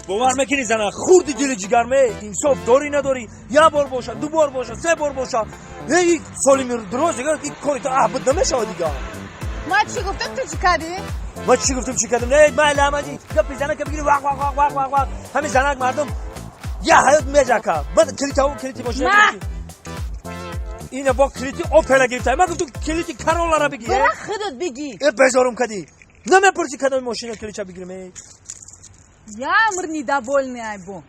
Бовар мекунӣ, зана хурди дили ҷигарме, инсоф дорӣ надорӣ? Як бор боша, ду бор боша, се бор боша, эй соли мирдроз дигар ки кори ту аҳбуд намешавад дигар. Ма чӣ гуфтам, ту чӣ кардӣ? Ма чӣ гуфтам, чӣ кардам? Не, майли, ҳамаҷи гапи занак бигири, вақ вақ вақ вақ вақ вақ, ҳамин занак мардум я ҳаёт межака. Бад калити, калити мошина ина бо калити Опела гирифта. Ман гуфтам, калити Каролара бигир. Бира, худат бигӣ. Э, безорум кадӣ, намепурсӣ кадоми мошина калича бигирем, э? Я мр недовольный айбо.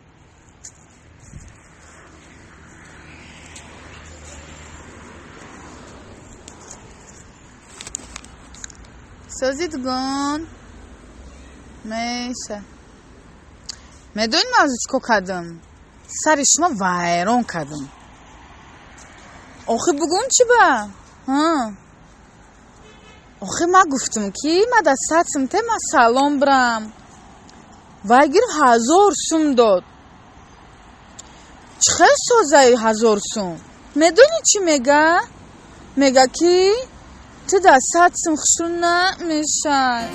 Созидгон меша. Медонӣ, ман чӣ кор кардам? Сари шумо вайрон кардам. Охи, бугум чӣ ба? Охи, ман гуфтам, ки ма да 100 сум те, ма салон бирам. Вай гирифт, 1000 сум дод. Чӣ хел созаи 1000 сум? Медонӣ, чӣ мега? Мега, ки ту да 100 сум хушрӯ намешай.